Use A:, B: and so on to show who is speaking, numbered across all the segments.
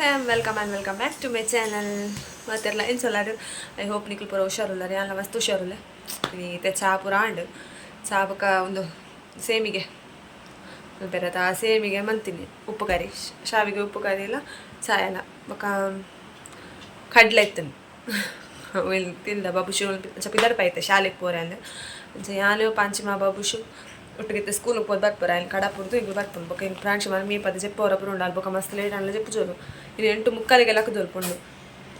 A: Welcome and welcome back to my channel. ಮಾತೆರ್ಲ ಎಂಚೊಲ್ಲಾರು? I hope ನಿಕುಲು ಪೂರ ಹುಷಾರುಲ್ಲಾರ. ಯಾನ್ಲ ಮಸ್ತ್ ಹುಷಾರುಲ್ಲೆ. ಇತ್ತೆ ಚಾ ಪೂರ ಆಂಡ್. ಚಾ ಬೊಕ ಒಂದು ಸೇಮಿಗೆ ಬೇರೆ, ಆ ಸೇಮಿಗೆ ಮಂತೀನಿ, ಉಪ್ಪು ಕರಿ, ಶಾವಿಗೆ ಉಪ್ಪು ಕರಿ ಎಲ್ಲ, ಚಾಯ ಎಲ್ಲ. ಬೊಕ ಕಡ್ಲೆ ಇತ್ತು, ತಿಂದ. ಬಾಬುಷು ಅಂಚ ಪಿದರ್ಪ ಐತೆ ಶಾಲೆಗೆ ಪೋರೆ ಅಂದ್. ಅಂಚ ಯಾನು, ಪಾಂಚಿಮ, ಬಾಬುಷು ಒಟ್ಟಿಗೆ ಸ್ಕೂಲಿಗೆ ಪೋದು ಬರ್ಪುರ. ಆಯ್ನ್ ಕಡಪುರ್ದು ಇಂಗ್ಲು ಬರ್ಪುಂಡು. ಬೊಕ ಇಂಕ್ ಪ್ರಾಂಶುಮಾಲ ಮೀ ಪದ ಜೆಪ್ಪು ಅವರ ಉಂಡು ಅಲ್ಲಿ. ಬೊಕ ಮಸ್ತ್ ಲೇಟ್ ಆಂಡ್ಲ ಜೆಪ್ಪು ಜೋರು. ಇನ್ನು 8:45ಗೆ ಲಕ್ಕದೋಲ್ಪುಂಡು.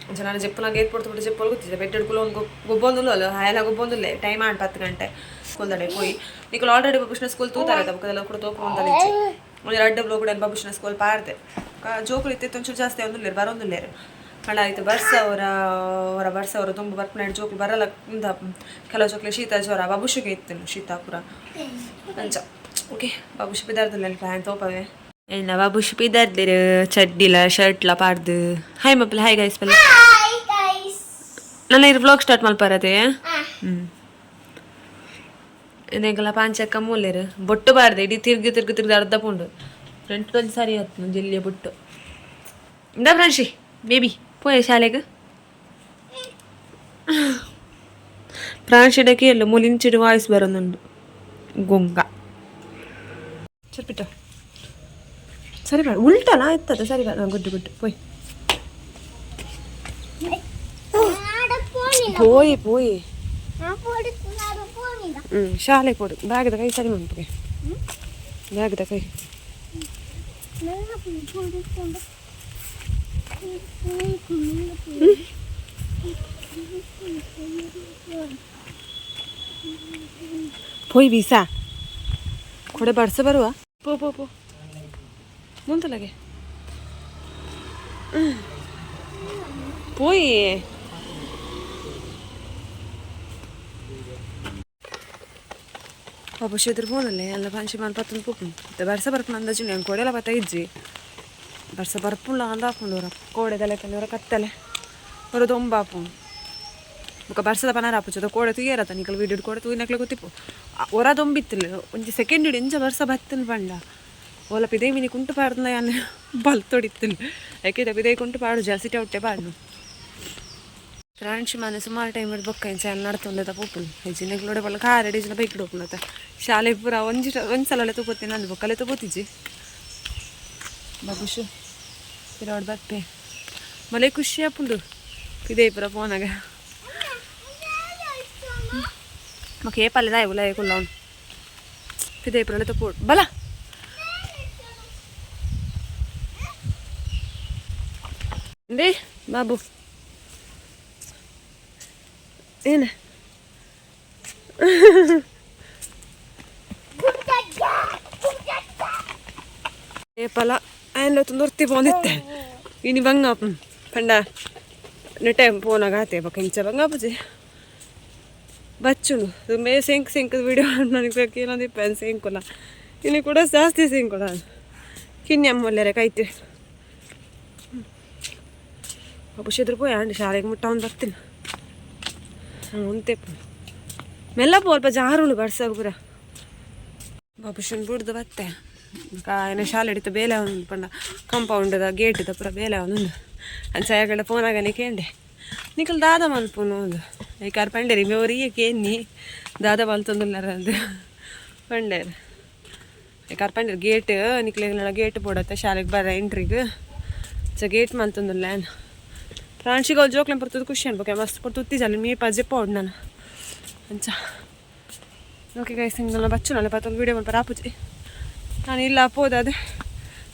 A: ಅಂಚ ನಾನು ಜೆಪ್ಪುನಾಗ ಏತ್ ಪೊರ್ತು ಬಿಟ್ಟು ಜೆಪ್ಪು ಗೊತ್ತಿದೆ. ಬೆಟ್ಟೆಡ್ ಕುಲ ಒಂದು ಗೊಬ್ಬೊಂದುಲ್ಲ ಅಲ್ಲ, ಹಾಯೆಲ್ಲ ಗೊಬ್ಬೊಂದುಲ್ಲೆ. ಟೈಮ್ ಆಂಡ್ 10 ಗಂಟೆ. ಸ್ಕೂಲ್ ಪೋಯಿ ನಿಕುಲು ಆಲ್ರೆಡಿ ಬಾಬುಷ್ನ ಸ್ಕೂಲ್ ತೂತಾರೆ. ಬೊಕದೆಲ್ಲ ಕೂಡ ತೋಪು ಇಜ್ಜಿ. ಒಂದು ರಡ್ಡ್ ಬ್ಲೋಗ್ ಕೂಡ ಬಾಬುಷ್ನ ಸ್ಕೂಲ್ ಪಾರ್ದೆ. ಜೋಕುಲು ಇತ್ತೆ ಒಂಚೂರು ಜಾಸ್ತಿ ಒಂದುಲ್ಲೇರು, ಬರೋಂದುಲ್ಲೇರು. ಪಂಡ ಆಯ್ತು ಬರ್ಸ ಅವರ ಅವರ ಬರ್ಸ ಅವರ ತುಂಬ ಬರ್ಪುನ ಜೋಕುಲು ಬರಲ್ಲ. ಇಂದ ಕೆಲವು ಜೋಕುಲು ಶೀತ ಜ್ವರ, ಬಾಬುಷಿಗೆ ಇತ್ತು ಶೀತ ಪೂರ ಅಂಚ. ಓಕೆ, ಬಾಬುಷಿ ಪಿದಾರ್ದುಲ್ಲ, ಫ್ಯಾನ್ ತೋಪವೆ. ಎನ್ನ ಬಾಬುಷಿ ಪಿದಾರ್ದಿರು, ಚಡ್ಡಿಲ ಶರ್ಟ್ಲ ಪಾಡ್ದು. ಹಾಯ್ ಮಪ್ಪಲ, ಹಾಯ್ ಗೈಸ್ ಪಲ್ಲ.
B: Hi guys.
A: ನನ್ನ ಇರು ವ್ಲಾಗ್ ಸ್ಟಾರ್ಟ್ ಮಲ್ಪಾರತೆ. ಹ್ಞೂ, ಇದೆಂಕಲ್ಲ ಪಾಂಚಕ್ಕ ಮೂಲೆರು ಬೊಟ್ಟು ಬಾರ್ದೆ. ಇಡೀ ತಿರ್ಗಿ ತಿರ್ಗಿ ತಿರ್ಗಿ ಅರ್ಧ ಪುಂಡು. ಫ್ರಂಟ್ ಒಂಜಿ ಸರಿ ಆತು ಜಿಲ್ಲಿಯ ಬೊಟ್ಟು. ಇಂದ ಫ್ರಾನ್ಶಿ ಬೇಬಿ, ಪೋಯೆ ಶಾಲೆಗೆ. ಪ್ರಾಂಶಿಡಕ್ಕೆ ಎಲ್ಲ ಮುಲಿಂಚಿಡು ವಾಯ್ಸ್ ಬರೋದುಂಡು. ಗೊಂಗ ಚರ್ಪಿಟ ಸರಿ ಬೇಡ, ಉಲ್ಟಲ್ಲ ಎತ್ತದ ಸರಿ ಬೇಡ. ಗುಡ್ಡು ಗುಡ್ಡು ಪೋಯ್. ಪೋಯಿ ಪೋಯಿ. ಹ್ಞೂ, ಶಾಲೆ ಕೊಡು. ಬ್ಯಾಗದ ಕೈ ಸರಿ ಮನ್ಪುಗೆ, ಬ್ಯಾಗದ ಕೈ. ಪೋಯ್ ವೀಸಾ ಕೊಡೆ ಬರ್ಸ ಬರುವ. ಪೋ ಪೋ ಪೋ, ಮುಂತಲಗೆ ಪೋಯಿ. ಪಾಪ ಎದುರು ಫೋನಲ್ಲೇ ಅಲ್ಲ. ಪಂಚಿ ಮಾಲ್ ಪತ್ತೊಂದು ಪೋಪುಂಡು. ಬರ್ಸ ಬರ್ಪುನ ಅಂದಾಜು. ನಾನು ಕೊಡೆಲ ಪತ್ತ ಇಜ್ಜಿ. ಬರ್ಸ ಬರ್ಪುಂಡ ಅಂದ ಹಾಪುಂಡು. ಅವರ ಕೋಡೆದಲೆ ಅವರ ಕತ್ತಲೆ ಅವರ ದೊಂಬ ಆಪುಂಡು. ಬೊಕ ಬರ್ಸದ ಪನಾರ ಆಪುಜಿ. ಕೋಡೆ ತೂಯರತ ನಿಕಲ್ ವೀಡಿಯೋ ಕೋಡೆ ತೂಯಿನಕ್ಲೆ ಗೊತ್ತಿಪ್ಪು. ಒರ ದೊಂಬಿತ್ತಿಲ್ಲ. ಒಂಜಿ ಸೆಕೆಂಡ್ ಎಂಚ ಬರ್ಸ ಬತ್ತನ್ ಪಂಡ ಓಲ ಪಿದೈ ಮಿನಿ ಕುಂಟು ಪಾಡ್ದ ಯಾನ್ ಬಲ್ತೊಡಿತ್ತಿಲ್ಲ. ಯಾಕೆ ಪಿದೈ ಕುಂಟು ಪಾಡು ಜಾಸ್ತಿ ಔಟೆ ಪಾಡ್ನು. ಪ್ರಾಂಶು ಮಾನೆ ಸುಮಾರು ಟೈಮ್ ಬೊಕ್ಕ ಇಂಚ ನಡ್ತೊಂದದ ಪೋಪುನು. ಹೆಚ್ಚಿನ ಬಲ್ಲ ಕಾರ್ ಎಡಿಜಿನ ಬೈಕ್ ಹೋಪುನತ. ಶಾಲೆ ಪೂರ ಒಂಜಿ ಒಂಜಿ ಸಲ ತೂಪೊತ್ತಿ ನಂದು ಬೊಕ್ಕಲೆ ತೂಪೊತ್ತಿಜ್ಜಿ. ಬಾಬುಷು ಪಿರೋಡ್ ಬರ್ಪೆ. ಮಲೆ ಖುಷಿ ಆಪುಂಡು ಪಿದೈ ಪೂರ ಪೋನಾಗ. ಮಕ್ಕ ಏ ಪಲ್ಲೆದ ಉಲ್ಲ ಕುಲ್ಲ ಪಿದೈ ಪೂರ ತಪ್ಪು ಬಲ. they Babu ಏನ ಏಪಲ ಆಯನ್ ತೊಂದರ್ತಿ ಪೋಂದಿತ್ತೆ. ಇನಿ ಬಂಗ ಪಂಡ ನೆಟೆ ಪೋನಾಗ ಆತೆ. ಬೊಕ ಇಂಚ ಬಂಗ ಆಪುಜಿ ಬಚ್ಚುನು. ಮೇ ಸಿಂಕ್ ಸಿಂಕ್ ವಿಡಿಯೋ ನನಗೆ ಏನೊಂದು ಸಿಂಕುಲ. ಇನ್ನು ಕೂಡ ಜಾಸ್ತಿ ಸಿಂಕುಲ ಕಿನ್ಯಮ್ಮಲ್ಲೆರೆ ಕೈತಿ. ಅಪುಷೆದ್ರು ಪೋಯ್ ಅಂಡ್ ಶಾಲೆಗೆ ಮುಟ್ಟ ಒಂದು ಬರ್ತೀನಿ ಉಂತೆ. ಮೆಲ್ಲ ಅಲ್ಪ ಜಾರುಂಡು ಬರ್ಸಾಗ ಪೂರ. ಬಾಬುಷನ್ ಬುಡ್ದು ಬತ್ತೆ. ಕಾಯನ ಶಾಲೆ ಹಿಡಿತ ಬೇಲೆ ಅವನು ಪಂಡ ಕಾಂಪೌಂಡದ ಗೇಟ್ದ ಪೂರ ಬೇಲೆ ಅವನೊಂದು. ಅಂಚ ಕಡೆ ಫೋನ್ ಆಗನೆ ಕೇಂಡೆ, ನಿಕಲ್ ದಾದ ಮಲ್ಪುನು ಒಂದು ಐಕಾರ್ ಪಂಡೇರಿ ಮೇವರಿಗೆ ಕೇನ್ನಿ ದಾದ ಮಲ್ತೊಂದುಲ್ಲಾರ ಅಂದ್ ಪಂಡೇರು. ಐಕಾರ್ ಪಂಡೇರು ಗೇಟ್ ನಿಕ್ಲೆ ಗೇಟ್ ಬೋಡತ್ತ ಶಾಲೆಗೆ ಬರ ಎಂಟ್ರಿಗ್ ಚ ಗೇಟ್ ಮಲ್ತೊಂದುಲ್ಲ. ಪ್ರಾಂಶಿಗೆ ಅವ್ಳು ಜೋಕ್ಲೆ ಬರ್ತದ ಖುಷಿ ಅನ್ಬೇಕು. ಮಸ್ತ್ ಪೊರ್ತು ಉತ್ತಿಜಲ್ಲ ಮೀ ಪಜ್ಜೆ ಪೋಡ್ ನಾನು ಅಂಚ. ಓಕೆ ಗೈಸ್, ಹಿಂಗೆಲ್ಲ ಬಚ್ಚು ನಾನು ಪತ್ತೊಂದು ವೀಡಿಯೋ ಮಲ್ಪ ರಾಪುಜಿ. ನಾನು ಇಲ್ಲ ಪೋದಾದೆ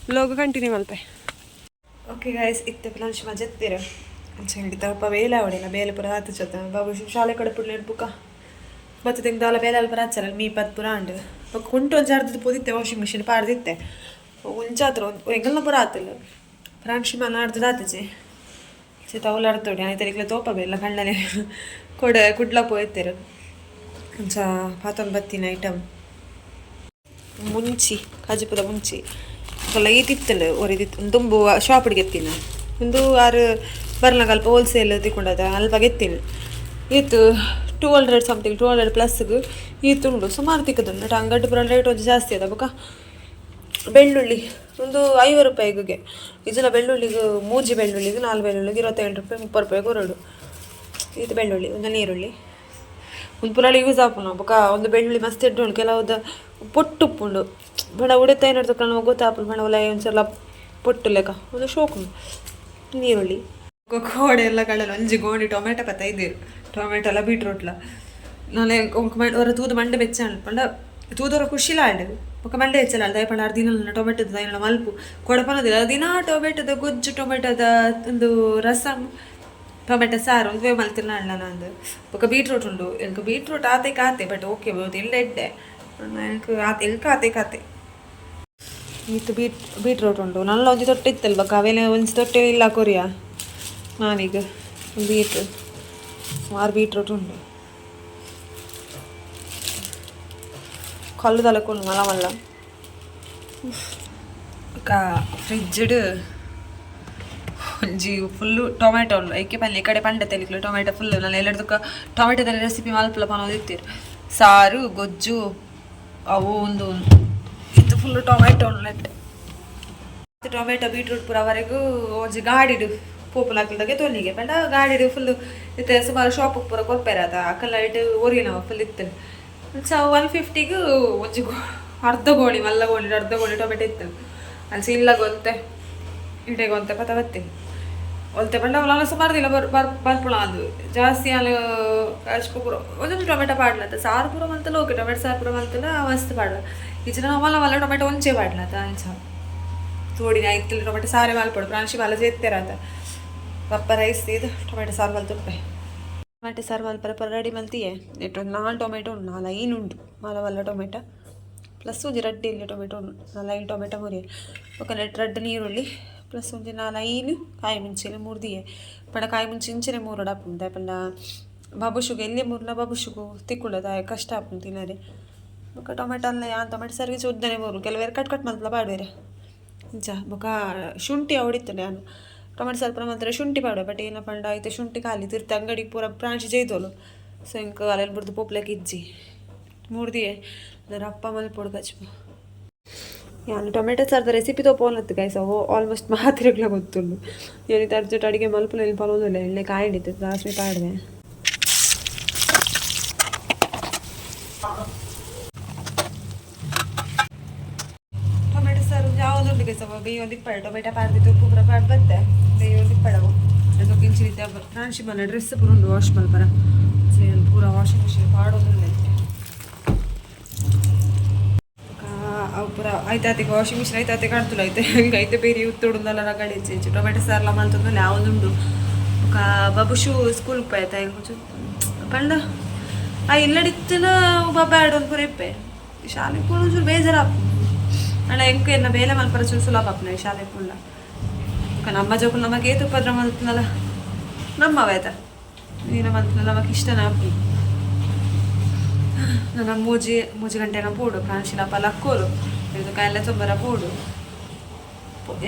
A: ವ್ಲಾಗ್ ಕಂಟಿನ್ಯೂ ಮಲ್ಪೆ. ಓಕೆ ಗೈಸ್, ಇತ್ತೆ ಪ್ಲಾನ್ಶ್ ಮಜೆತ್ತೀರ ಅಂಚ ಹಿಡಿತ ಬೇಲೆ ಅವಡಿಲ್ಲ. ಬೇಲೆ ಪೂರ ಆತು ಜೊತೆ. ಬಾಬು ಶಾಲೆ ಕಡೆ ಪುಡ್ಲೆ ಬುಕ್ಕ ಬತ್ತು ತಿಂಗ್ ಬೇಲೆ ಅಲ್ಪ ರಾಚಲ್ಲ ಮೀ ಪತ್ ಪೂರ ಅಂಡ್. ಬೊಕ್ಕ ಕುಂಟು ಒಂಜಿ ಅರ್ಧದ ಪೋದಿತ್ತೆ, ವಾಷಿಂಗ್ ಮಿಷಿನ್ ಪಾಡ್ದಿತ್ತೆ. ಒಂಜಾತ್ರ ಎಂಗಲ್ನ ಪೂರ ಆತಿಲ್ಲ. ಪ್ರಾಂಶಿ ಮಾನ ಅರ್ಧದ ಆತಿಜಿ. ಚಿತ ಅವ್ಲು ಅರ್ಧೋಡಿ ಆಯ್ತು ತೋಪ ಬೇಲ್ಲ ಕಣ್ಣನೆ ಕೊಡೆ ಕುಡ್ಲ ಪೋಯ್ತೇರು. ಅಂಚ ಪಾತೊಂದು ಬತ್ತಿನ ಐಟಮ್ ಮುಂಚಿ, ಕಾಜಿಪುದ ಮುಂಚಿ ಈತಿತ್ತಂಡು ಒರಿದಿತ್ತು. ದುಂಬು ಶಾಪಿಗೆ ಎತ್ತಿನ ಒಂದು ಆರು ಬರ್ನಾಗ ಅಲ್ಪ ಹೋಲ್ಸೇಲ್ ತಿಕೊಂಡದ ಅಲ್ಪ ಗೆತ್ತಿನ. ಈತು 200 ಸಮಥಿಂಗ್, 200 ಪ್ಲಸ್ಗೆ ಈತುಂಡು. ಸುಮಾರು ತಿಕ್ಕದುಂಡು. ಅಂಗಡಿ ಪೂರ ರೇಟ್ ಒಂಜಿ ಜಾಸ್ತಿ ಅದ. ಬೊಕ ಬೆಳ್ಳುಳ್ಳಿ ಒಂದು 50 ರೂಪಾಯಿಗೆ ಇದನ್ನ ಬೆಳ್ಳುಳ್ಳಿಗೆ ಮೂಜಿ ಬೆಳ್ಳುಳ್ಳಿಗೆ 4 ಬೆಳ್ಳುಳ್ಳಿಗೆ 27 ರೂಪಾಯಿ 30 ರೂಪಾಯಿಗೆ ಹೊರಡು. ಇದು ಬೆಳ್ಳುಳ್ಳಿ ಒಂದು ನೀರುಳ್ಳಿ ಒಂದು ಪುರಾಳಿ ಯೂಸ್ ಆಪುನ ಬೊಕ ಒಂದು ಬೆಳ್ಳುಳ್ಳಿ ಮಸ್ತ್ ಎಡ್ಡೆ ಕೆಲವುದ ಪೊಟ್ಟು ಉಪ್ಪುಂಡು ಬಣ ಉಡೆತ ಏನಾಡ್ತು ನಮಗೆ ಗೊತ್ತಾಪುಂಡು ಬಣ ಒಲ ಒಂದ್ಸಲ ಪೊಟ್ಟು ಲೆಕ್ಕ ಒಂದು ಶೋಕು ನೀರುಳ್ಳಿ. ಕೋಡೆ ಎಲ್ಲ ಕಡಲ ಒಂಜಿ ಗೋಣಿ ಟೊಮೆಟೊ ಪತ್ತ ಇದ್ದೀರು ಟೊಮೆಟೊ ಎಲ್ಲ ಬೀಟ್ರೂಟ್ಲ ನಾಳೆ ಹೊರ ತೂದು ಮಂಡೆ ಬೆಚ್ಚ ಪಂಡ ತೂದೊರ ಖುಷಿಲ ಆಂಡ್ ಬೊಕ ಮಂಡೆ ಹೆಚ್ಚಲ್ಲ ದಯ ಪಂಡ ಅರ್ಧ ದಿನ ಟೊಮೆಟೊದ ದಯನ ಮಲ್ಪು ಕೊಡಪನದಿಲ್ಲ ದಿನ ಟೊಮೆಟೊದ ಗೊಜ್ಜು ಟೊಮೆಟೊದ ಒಂದು ರಸಂ ಟೊಮೆಟೊ ಸಾರು ಒಂದುವೇ ಮಲ್ತಿಲ್ಲ ಅಣ್ಣ ನಂದು. ಬೊಕ ಬೀಟ್ರೂಟ್ ಉಂಡು ಎಂಕ್ ಬೀಟ್ರೂಟ್ ಆತೆ ಕಾತೆ ಬಟ್ ಓಕೆ ಬಹುದು ಇಲ್ಲ ಎಡ್ಡೆ ಎಂಕ್ ಆತೆ ಎಲ್ಕ ಆತೆ ಕಾತೆ ಇತ್ತು ಬೀಟ್ರೂಟ್ ಉಂಡು ನಲ್ಲ ಒಂಜಿ ತೊಟ್ಟೆ ಇತ್ತಲ್ಲ ಬೊಕ ಅವೇನೆ ಒಂಜಿ ತೊಟ್ಟೆ ಇಲ್ಲ ಕೊರಿಯ ನಾನೀಗ ಬೀಟ್ರೂಟ್ ಸುಮಾರು ಬೀಟ್ರೂಟ್ ಉಂಡು ಕಲ್ಲು ತಲಕೊಂಡು ಮಲ್ಲ ಮಲ್ಲ ಬೊಕ ಫ್ರಿಜ್ಡ್ ಒಂಜಿ ಫುಲ್ಲು ಟೊಮೆಟೊ ಉಂಡು ಐಕೆ ಪಲ್ಯ ಈ ಕಡೆ ಪಂಡೆ ತೆಲಿಕ್ಲು ಟೊಮೆಟೊ ಫುಲ್ಲು ನಾನು ಎಲ್ಲದಕ್ಕ ಟೊಮೆಟೊದ ರೆಸಿಪಿ ಮಲ್ಪುಲ ಪನೊಂದಿತ್ತೀರು ಸಾರು ಗೊಜ್ಜು ಅವು ಒಂದು ಇದು ಫುಲ್ಲು ಟೊಮೆಟೊ ಉಂಡು ಟೊಮೆಟೊ ಬೀಟ್ರೂಟ್ ಪೂರ ವರೆಗೂ ಒಂಜಿ ಗಾಡಿಡು ಪೋಪುಲಾಕ್ಲದಾಗೆ ತೊಲಿಗೆ ಪಂಡ ಗಾಡಿಡು ಫುಲ್ ಇತ್ತೆ ಸುಮಾರು ಶಾಪ್ ಪೂರ ಕೊರ್ಪೆರಾತ ಅಕಲ್ನ ಇಟ್ಟು ಒರಿಯನವ ಫುಲ್ ಇತ್ತು ಸೊ 150ಗ್ ಒಂಜಿ ಅರ್ಧ ಗೋಣಿ ಮಲ್ಲ ಗೋಣಿ ಅರ್ಧ ಗೋಣಿ ಟೊಮೆಟೊ ಇತ್ತು ಅಂಚ ಇಲ್ಲ ಗೊತ್ತೆ ಇಡೆಗೆ ಒಂತೆ ಪತ ಬತ್ತಿ ಒಲ್ತೆ ಪಂಡ ಅವಲ ಸುಮಾರು ದಿನ ಬರ್ ಬರ್ ಬರ್ಪುಣ ಅದು ಜಾಸ್ತಿ ಅಲ್ಲ ಅಷ್ಟು ಪೂರ ಒಂದೊಂದು ಟೊಮೆಟೊ ಪಾಡ್ಲತ್ತ ಸಾರು ಪೂರ ಮಲ್ತಲ್ಲ ಓಕೆ ಟೊಮೆಟೊ ಸಾರು ಪೂರ ಮಲ್ತಲ್ಲ ಮಸ್ತ್ ಪಾಡ್ಲ ಈಚಿನ ಮಲ್ಲ ಮಲ್ಲ ಟೊಮೆಟೊ ಒಂಚೆ ಪಾಡ್ಲತ್ತ ಅಂಚ ತೋಡಿನ ಇತ್ತಲ ಟೊಮೆಟೊ ಸಾರೆ ಮಲ್ಪೊಡು ಪ್ರಾಂಶಿ ಮಲ್ಲ ಜೇತ್ತೇರಾತ ಪಪ್ಪ ರೈಸ್ ಇದು ಟೊಮೆಟೊ ಸಾರು ಮಲ್ತುಪ್ಪೆ ಟೊಮೆಟೊ ಸಾರು ಮಲ್ಪರ ಪರ ರೆಡಿ ಮಲ್ತಿಯೆ ನೆಟ್ ಒಂದು ನಾಲ್ ಟೊಮೆಟೊ ಉಂಡು ನಾಲ್ ಐನು ಉಂಡು ಮಲ್ಲ ಮಲ್ಲ ಟೊಮೆಟೊ ಪ್ಲಸ್ ಒಂಜಿ ರಡ್ಡ್ ಇಲ್ಲ ಟೊಮೆಟೊ ಉಂಡು ನಾಲ್ ಐನು ಟೊಮೆಟೊ ಮುರಿಯೆ ಬೊಕ ನೆಟ್ ರಡ್ಡ್ ನೀರುಳ್ಳಿ ಪ್ಲಸ್ ಒಂಜಿ ನಾಲ್ ಐನು ಕಾಯಿ ಮುಂಚಿನ ಮುರ್ದಿಯೆ ಪಂಡ ಕಾಯಿ ಮುಂಚಿ ಇಂಚನೆ ಮೂರೊಡು ಆಪುಂಡು ದಾಯೆ ಪಂಡ ಬಬುಷುಗು ಎಲ್ಲಿ ಮೂರ್ಲ ಬಬುಷುಗು ತಿಕ್ಕುಂಡು ದಾಯೆ ಕಷ್ಟ ಆಪುಂಡು ತಿನರೆ. ಬೊಕ ಟೊಮೆಟೊ ಅಲ್ಲ ಯಾನ್ ಟೊಮೆಟೊ ಸಾರಿಗೆ ಉದ್ದನೆ ಮೂರು ಕೆಲವೇರು ಕಟ್ ಕಟ್ ಮಲ್ಪಲ ಪಾಡುವೆರ್ ಇಂಚ. ಬೊಕ ಶುಂಠಿ ಅವಡಿತ್ತುಂಡು ಯಾನ್ ಟೊಮೆಟೊ ಸಾರು ಪೂರ ಮಲ್ತರೆ ಶುಂಠಿ ಪಾಡುವೆ ಬಟ್ ಏನ ಪಂಡ ಐತೆ ಶುಂಠಿ ಖಾಲಿ ತಿರ್ತ್ ಅಂಗಡಿ ಪೂರ ಪ್ರಾಂಶಿ ಜೈದೋಲು ಸೊ ಎಂಕ್ ಅಲೆನ್ ಬುಡ್ದು ಪೋಪ್ಲೆಕ್ ಇಜ್ಜಿ ಮೂರ್ದಿಯೆ ಅಪ್ಪ ಮಲ್ಪೊಡು ಕಚ್ಪು. ಯಾನ್ ಟೊಮೆಟೊ ಸಾರ್ದ ರೆಸಿಪಿ ತೋಪೋನತ್ತು ಗೈಸ್ ಅವು ಆಲ್ಮೋಸ್ಟ್ ಮಾತೆರೆಗ್ಲ ಗೊತ್ತುಂಡು. ಯಾನ್ ಇತ್ತೆ ಅರ್ಜೆಂಟ್ ಅಡಿಗೆ ಮಲ್ಪುನ ಪನೊಂದುಲ್ಲೆ ಎಣ್ಣೆ ಕಾಯಿಂಡಿತ್ತು ಲಾಸ್ಟ್ ಪಾಡುವೆ. ಟೊಮೆಟೊ ಸಾರು ಯಾವೊಂದುಂಡು ಗೈಸ್ ಅವು ಬೇಯೊಂದಿಪ್ಪಡೆ ಟೊಮೆಟೊ ಪಾಡ್ದಿತ್ತು ಉಪ್ಪು ಪೂರ ಪಾಡ್ ಬತ್ತೆ ಬೇಯೊಂದಿಪ್ಪಡವು ಅದಕ್ಕೆ ಇಂಚಿನ ಪ್ರಾಂಶಿ ಮಲ್ಲ ಡ್ರೆಸ್ ಪೂರ ಉಂಡು ವಾಶ್ ಮಲ್ಪರ ಸೊ ಯಾನ್ ಪೂರ ವಾಷಿಂಗ್ ಮಿಷಿನ್ ಪಾಡೊಂದುಲ್ಲೆ ಅವು ಪೂರ ಐತಾತಿಗೆ ವಾಷಿಂಗ್ ಮಿಷಿನ್ ಐತಾತಿ ಕಾಣ್ತುಲ್ಲ ಐತೆ ಹಿಂಗೆ ಐತೆ ಬೇರೆ ಉತ್ತುಡುಂದಲ್ಲ ರಗಳೆ ಹೆಚ್ಚು ಟೊಮೆಟೊ ಸಾರ್ಲ ಮಲ್ತೊಂದುಲ್ಲೆ ಯಾವೊಂದುಂಡು. ಬೊಕ ಬಬುಷು ಸ್ಕೂಲ್ ಪೋಯತ ಎಂಕ್ ಪಂಡ ಆ ಇಲ್ಲಡಿತ್ತಿನ ಬಬ್ಬ ಆಡೊಂದು ಪೂರ ಇಪ್ಪೆ ಶಾಲೆಗ್ ಪೋಂಡ ಒಂಚೂರು ಬೇಜಾರಾಪುಂಡು ಅಂಡ ಎಂಕ್ ಎನ್ನ ಬೇಲೆ ಮಲ್ಪರ ಚೂರು ಸುಲಭ ಆಪುಂಡು ಶಾಲೆಗ್ ಪೋಂಡ. ಬೊಕ ನಮ್ಮ ಜೋಕುಲು ನಮಕ್ ಏತ್ ಉಪದ್ರ ಮಲ್ತುಂಡಲ ನಮ್ಮವೇ ಆಯ್ತಾ ಏನ ಮಲ್ತುಂಡ ನಮಕ್ ಇಷ್ಟನೇ ಆಪುಂಡು. ನನ ಮೂಜಿ ಮೂಜಿ ಗಂಟೆನ ಪೋಡು ಪ್ರಾಂಶಿಲಪ್ಪ ಲಕ್ಕೋರು ಇದು ಕಾಯಿಲೆ ತೊಂಬರ ಪೋಡು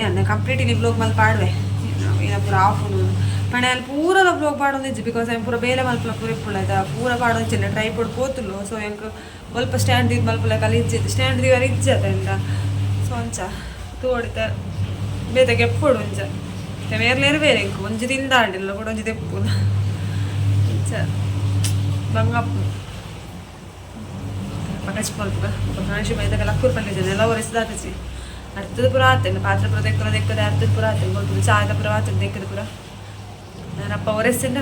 A: ಯಾನ್ ಕಂಪ್ಲೀಟ್ ಇನಿ ವ್ಲೋಗ್ ಮಲ್ಪ ಪಾಡುವೆ ಏನ ಪೂರ ಆಫ್ ಉಂಡು ಪಂಡ ಯಾನ್ ಪೂರಲ ವ್ಲೋಗ್ ಪಾಡೊಂದಿಜ್ಜಿ because ಯಾನ್ ಪೂರ ಬೇಲೆ ಮಲ್ಪುನ ಪೂರ ಇಪ್ಪುಂಡು ಆಯ್ತಾ ಪೂರ ಪಾಡೊಂದಿಜ್ಜಿ ಟ್ರೈಪೋಡ್ ಪೋತುಂಡು ಸೊ ಎಂಕ್ ಒಲ್ಪ ಸ್ಟ್ಯಾಂಡ್ ದೀದ್ ಮಲ್ಪುಲೆಕ ಇಜ್ಜಿ ಸ್ಟ್ಯಾಂಡ್ ದೀವರ ಇಜ್ಜಿ ಅತ ಎಂತ ಸೊ ಅಂಚ ತೋಡಿತ ಬೇತೆ ಗೆಪ್ಪೊಡು ಒಂಜ ಮೇರ್ಲೇರು ಬೇರೆ ಎಂಕ್ ಒಂಜಿ ತಿಂದಾಂಡಿಲ್ಲ ಕೂಡ ಒಂಜಿ ದೆಪ್ಪು ಅಂಚ ಬಂಗಪ್ಪು ಪಕಚ್ ಮಲ್ಪುಗ ಪ್ರಾಂಶಿ ಮೈದಾಗ ಲಕ್ಕೂರು ಪಲ್ಯ ಎಲ್ಲ ಒರೆಸ್ದಾತಜಿ ಅರ್ಥದ ಪೂರ ಆತೇನೆ ಪಾತ್ರೆ ಪೂರ ದೆಕ್ಕದ ದೆಕ್ಕದ ಅರ್ಥದ ಪೂರ ಆತೇನೆ ಮುಲ್ಪ ಚಾಯದ ಪೂರ ಆತೇನೆ ದೆಕ್ಕದ ಪೂರ ನಾನಪ್ಪ ಒರೆಸಿಂದ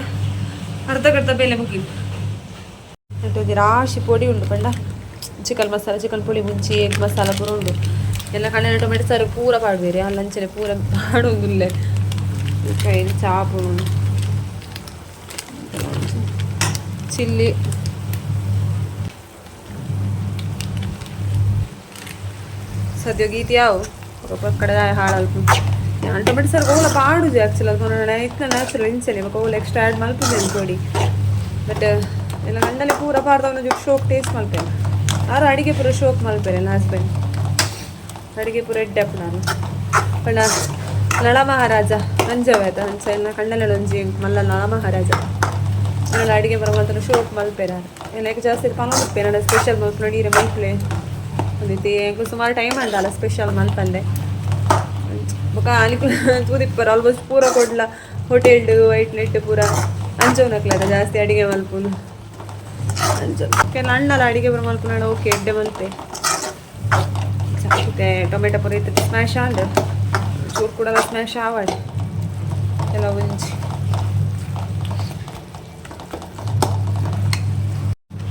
A: ಅರ್ಧ ಕರ್ಧ ಬೇಲೆ ಮುಗಿಲು. ಒಂಜಿ ರಾಶಿ ಪೊಡಿ ಉಂಡು ಪಂಡ ಚಿಕನ್ ಮಸಾಲ ಚಿಕನ್ ಪುಳಿ ಮುಂಚಿ ಎಗ್ ಮಸಾಲ ಪೂರ ಉಂಡು ಎಲ್ಲ ಕಣ್ಣೆ ಟೊಮೆಟೊ ಸಾರು ಪೂರ ಪಾಡುವೇರಿ ಅಲ್ಲಂಚನೆ ಪೂರ ಪಾಡೊಂದುಲ್ಲೆ ಚಾಪು ಚಿಲ್ಲಿ ಸದ್ಯ ಗೀತಿ ಯಾವು ಕಡೆ ಹಾಳಲ್ಪು ಯಾನ್ ಟೊಮೆಟೊ ಸಾರು ಓಲ ಪಾಡುಜಿ ಆಕ್ಚುಲಿ ಅದು ಇತ್ತು ನ್ಯಾಚುರಲ್ ಇಂಚನೆ ಬೊಕ ಓಲ ಎಕ್ಸ್ಟ್ರಾ ಆ್ಯಡ್ ಮಲ್ಪುಜಿ ಪೊಡಿ ಬಟ್ ಎಲ್ಲ ಗಂಡಲೆ ಪೂರ ಪಾಡ್ದವನ ಶೋಕ್ ಟೇಸ್ಟ್ ಮಲ್ಪೇನೆ ಆರು ಅಡಿಗೆ ಪೂರ ಶೋಕ್ ಮಲ್ಪೇನೆ ನನ್ನ ಹಸ್ಬೆಂಡ್ ಅಡಿಗೆ ಪೂರ ಎಡ್ಡೆ ನಾನು ಪಂಡ ನಳ ಮಹಾರಾಜ ಅಂಜವೆ ಆಯ್ತಾ ಅಂಚ ಎಲ್ಲ ಕಣ್ಣಲ್ಲಿ ಒಂಜಿ ಮಲ್ಲ ನಳ ಮಹಾರಾಜ ಆಮೇಲೆ ಅಡಿಗೆ ಬರೋ ಮಲ್ತನ ಶೋಕ್ ಮಲ್ಪೇರ ಎಲ್ಲ ಜಾಸ್ತಿ ಪನೊಂದುಪ್ಪೆ ನನ್ನ ಸ್ಪೆಷಲ್ ಮಲ್ಪುನ ನೀರು ಮಲ್ಪಲೆ ಒಂದು ಸುಮಾರು ಟೈಮ್ ಅಂಡಲ್ಲ ಸ್ಪೆಷಲ್ ಮಲ್ಪಂದೆ. ಬೊಕ ಅನಿಕು ತೂದಿಪ್ಪರ್ ಆಲ್ಮೋಸ್ಟ್ ಪೂರ ಕೊಡ್ಲ ಹೋಟೆಲ್ಡ್ ವೈಟ್ ನೆಟ್ ಪೂರ ಅಂಚೋನಕ್ಲದ ಜಾಸ್ತಿ ಅಡಿಗೆ ಮಲ್ಪುನು. ಅಂಚ ಕೆಲ ಅಣ್ಣಲ ಅಡಿಗೆ ಪೂರ ಮಲ್ಪುನಾಡ. ಓಕೆ, ಎಡ್ಡೆ ಮಲ್ತೆ. ಮತ್ತೆ ಟೊಮೆಟೊ ಪೂರ ಇತ್ತು ಸ್ಮ್ಯಾಶ್ ಆಂಡ್, ಚೂರು ಕೂಡ ಸ್ಮ್ಯಾಶ್ ಆವಡ್ ಎಲ್ಲ ಒಂಜಿ.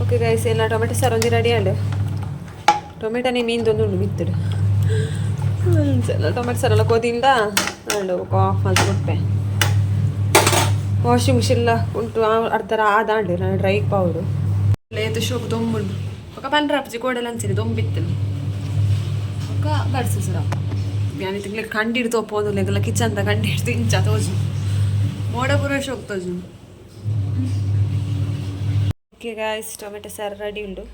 A: ಓಕೆ ಗೈಸ್, ಎಲ್ಲ ಟೊಮೆಟೊ ಸಾರು ಒಂಜಿ ರೆಡಿ ಆಂಡ್. ಟೊಮೆಟೊನೇ ಮೀನ್ದೊಂದು ಉಂಡು ಮಿತ್ತುಡು. ಟೊಮೆಟೊ ಸಾರೆಲ್ಲ ಕೊದಿಂಡ ಅಂಡ್ ಆಫ್ ಮಲ್ತ್ ಕೊಟ್ಟೆ. ವಾಷಿಂಗ್ ಮಿಷಿನ್ ಉಂಟು, ಅರ್ಧರ ಆದಾಂಡ್. ನಾನು ಡ್ರೈ ಪಾವುಡು. ಲೇತು ಶೋಕು ದೊಂಬುಂಡು. ಬೊಕ ಪನ್ರಾಪುಜಿ ಕೋಡೆಲ ಅಂಚಿನ ದೊಂಬಿತ್ತು. ಬೊಕ ಬರ್ಸು ಸುರ ಯಾನ್ ತಿಂಗ್ಳಿಗೆ ಕಂಡಿಡ್ದು ತೋಪೋದು ಲೆಗಲ ಕಿಚನ್ ದ ಕಂಡಿಡ್ದು ಇಂಚ ತೋಜು, ಮೋಡ ಪೂರ ಶೋಕ್ ತೋಜು. ಓಕೆ ಗಾಯ್ಸ್, ಟೊಮೆಟೊ ಸಾರು ರೆಡಿ ಉಂಡು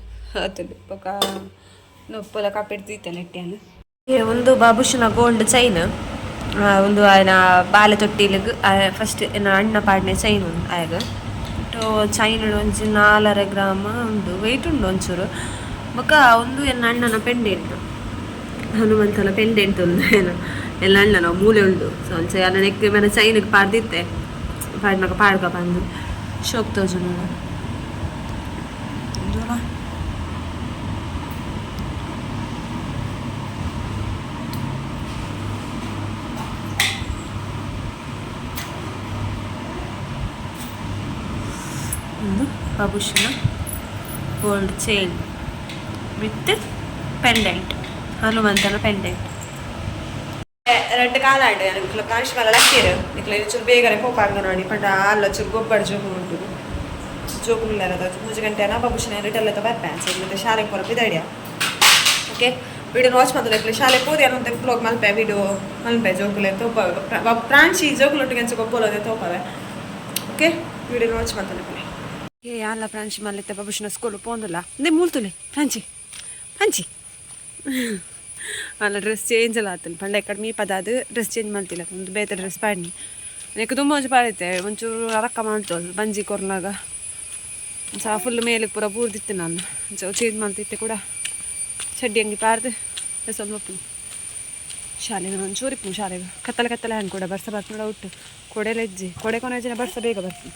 A: ಆತುಂಡು. ಬೊಕ ನೊಪ್ಪಲ ಕಪ್ಪಿಡ್ದು ನೆಟ್ಟಿಯಾನು. ಒಂದು ಬಾಬುಷನ ಗೋಲ್ಡ್ ಚೈನ್ ಒಂದು, ಆಯನ ಬಾಲೆ ತೊಟ್ಟಿಲಿಗ್ ಫಸ್ಟ್ ಎನ್ನ ಅಣ್ಣ ಪಾಡ್ನೆ ಚೈನ್ ಉಂಡು ಆಯಗ. ಚೈನ್ ಒಂಜಿ 4.5 ಗ್ರಾಮ್ ಉಂಡು, ವೆಯ್ಟ್ ಉಂಡು ಒಂಚೂರು. ಬೊಕ ಒಂದು ಎನ್ನ ಅಣ್ಣನ ಪೆಂಡೆಂಟ್, ಹನುಮಂತನ ಪೆಂಡೆಂಟ್ ಉಂಡು. ಏನು ಎಲ್ಲ ಅಣ್ಣನ ಮೂಲೆ ಉಂಡು. ಸೊ ಅಂಚ ಅನ್ನ ನೆಕ್ ಮೇನ ಚೈನಿಗೆ ಪಾಡ್ದಿತ್ತೆ, ಪಾಡ್ನಕ ಪಾಡ್ಕ ಬಂದು ಶೋಕ್ ತೋಜು ನೋಡು. ಒಂದು ಆಭೂಷಣ, ಗೋಲ್ಡ್ ಚೈನ್ ವಿತ್ ಪೆಂಡೆಂಟ್, ಹನುಮಂತನ ಪೆಂಡೆಂಟ್. ರಡ್ಡ್ ಕಾಲಾಂಡ್. ನಿಕ್ಲ ಪ್ರಾಂಶುಪಾಲ ಲಕ್ಕೇರು, ನಿಕ್ಲ ಚೂರು ಬೇಗನೆ ಪೋಪ ಅಂಗನವಾಡಿ ಪಂಡ ಅಲ್ಲ ಚೂರು ಗೊಬ್ಬರ ಜೋಕು ಉಂಟು. ಜೋಕುಲ್ಲೆರ 3 ಗಂಟೆ ಬಾಬುಷನ ರಿಟರ್ನ್ ಬರ್ಪೆ. ಮತ್ತೆ ಶಾಲೆಗೆ ಪೋರ ಪಿದಾಡಿಯ. ಓಕೆ, ವಿಡಿಯೋ ವಾಚ್ ಮಂತೊಂದು ಶಾಲೆ ಪೋದು ಏನಂತ ವ್ಲಾಗ್ ಮಲ್ಪೆ, ವಿಡಿಯೋ ಮಲ್ಪೆ. ಜೋಕುಲೆ ತೋಪವೆ, ಪ್ರಾಂಶಿ ಜೋಕುಲೊಟ್ಟಿಗೆ ಅಂಚ ಗೊಬ್ಬೊಲದೆ ತೋಪವೆ. ಓಕೆ, ವಿಡಿಯೋ ವಾಚ್ ಮಂತೊಂದು. ಏ ಯಾನ್ಲ ಪ್ರಾಂಶಿ ಮಲ್ಲಿತ್ತೆ ಬಾಬುಷನ ಸ್ಕೂಲ್ ಪೋಂದುಲ್ಲ. ಅಂದೆ ಮೂಲ್ತುಲೆ ಪ್ರಾಂಚಿ ಪಂಚಿ ಅಲ್ಲ. ಡ್ರೆಸ್ ಚೇಂಜ್ ಎಲ್ಲ ಆತನ ಪಂಡ ಕಡಿಮೆ ಪದಾದು ಡ್ರೆಸ್ ಚೇಂಜ್ ಮಾಡ್ತಿಲ್ಲ, ಒಂದು ಬೇತೆ ಡ್ರೆಸ್ ಪಾಡ್ನಿ. ನೆಕ್ ತುಂಬ ಒಂಜಿ ಪಾಡೈತೆ, ಒಂಚೂರು ಅರಕ್ಕ ಮಾಡ್ತೋಳು. ಬಂಜಿ ಕೊರ್ನಾಗ ಸಹ ಫುಲ್ ಮೇಲೆ ಪೂರ ಬೂರ್ದಿತ್ತು. ನಾನು ಚೇಂಜ್ ಮಾಡ್ತಿತ್ತೆ ಕೂಡ. ಚಡ್ಡಿ ಅಂಗಿ ಪಾರ್ದು ಸ್ವಲ್ಪ ಶಾಲೆಗೆ ಒಂಚೂರು ಇಪ್ಪು. ಶಾಲೆಗೆ ಕತ್ತಲೆ ಕತ್ತಲೆ ಹಂಗೆ ಕೂಡ ಬರ್ಸ ಬರ್ತ ಉಟ್ಟು ಕೊಡೆಲ್ಲ ಹೆಜ್ಜೆ ಕೊಡೆ ಕೊನೆ ಜನ ಬರ್ಸ ಬೇಗ ಬರ್ತೀನಿ.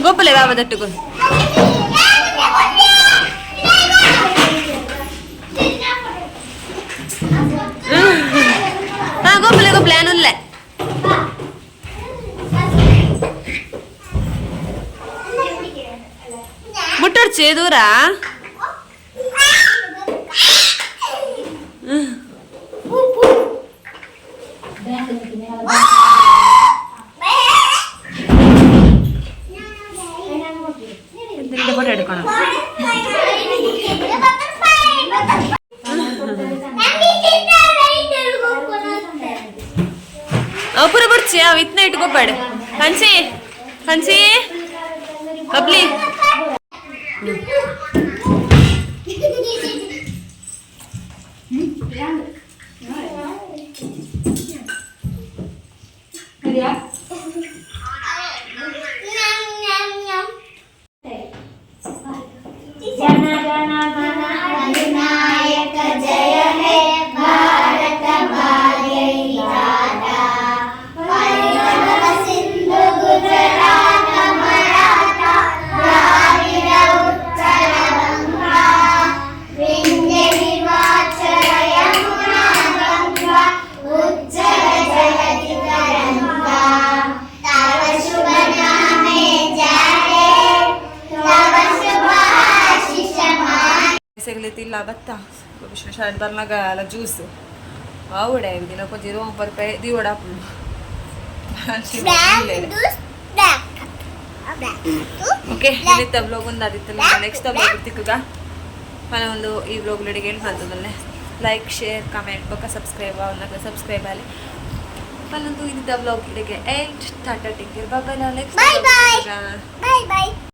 A: ಗೊಬ್ಬಲೆ ಬಾಬಾ ದಟ್ಟುಗು. ಹಾ, ಗೊಬ್ಬಲೆ ಗೊಬ್ಬಲೆ ಅನುಲ್ಲೆ. ಮುಟ್ಟೊಡ್ಚಿ ದೂರ. ಫೋಟೋ എടുക്കണം. ಪೂರ ಬರ್ಚಿ ಅವ್ ಇತ್ನ ಇಟ್ಕೋಬೇಡ. ಕಂಚಿ ಕಂಚಿ ಬಬ್ಲಿ.
B: अधिनायक जय हे भारत भाग्य विधाता, पंजाब सिंधु गुजरात मराठा, द्राविड उत्कल गंगा, विंध्य हिमाचल यमुना गंगा, उज्जल जलधि तरंगा, तव शुभ नामे जागे, तव शुभ आशीष मागे.
A: ಸೆಗಲಿತಿಲ್ಲ ಬತ್ತ ವಿಷ್ಣು ಶಾಲೆ ಬರ್ನಾಗ ಅಲ್ಲ ಜ್ಯೂಸ್ ಆವಡೆ ದಿನ ಕೊಂಚ ರೋಮ್ ಪರ್ಪೆ ದಿವಡ. ಓಕೆ, ಇಲ್ಲಿತ್ತ ವ್ಲಾಗ್ ಒಂದು ಆದಿತ್ತಲ್ಲ. Next vlog ತಿಕ್ಕುಗ. ಮನೆ ಒಂದು ಈ ವ್ಲಾಗ್ ನಡಿಗೆ ಏನು ಮಾಡ್ತದಲ್ಲೇ, ಲೈಕ್, ಶೇರ್, ಕಮೆಂಟ್ ಬೊಕ್ಕ ಸಬ್ಸ್ಕ್ರೈಬ್ ಅವನ್ನ ಸಬ್ಸ್ಕ್ರೈಬ್ ಅಲ್ಲಿ. ಪಲ್ಲೊಂದು ಇದ್ದ vlog ಇಡಗೆ end. Tata, take care, bye. Next.
B: Bye bye. Bye bye.